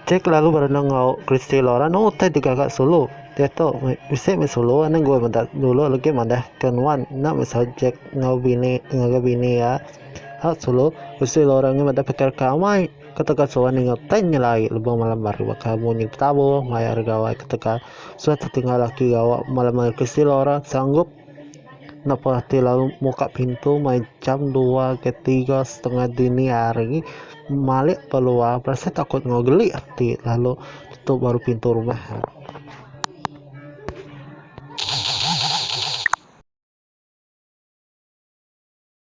Jack lalu berandau enggau Christy Laura nemu utai digaga sulu. Diatu bisi meh sulu anang gui meda dulu legi madah ke nuan enda meh saut Jack enggau bini ngagai bini iya. Au sulu, Christy Laura ngi meda pekara ke amai ketegal suah ninga utai nyelai lebuh malam hari baka munyi betabuh maya hari gawai ketegal suah tetinggal laki gawa malam hari Christy Laura sanggup Napa ati lalu muka pintu mai jam dua ke tiga setengah dini hari malik ba luar berasai takut enggau geli ati lalu tutup baru pintu rumah.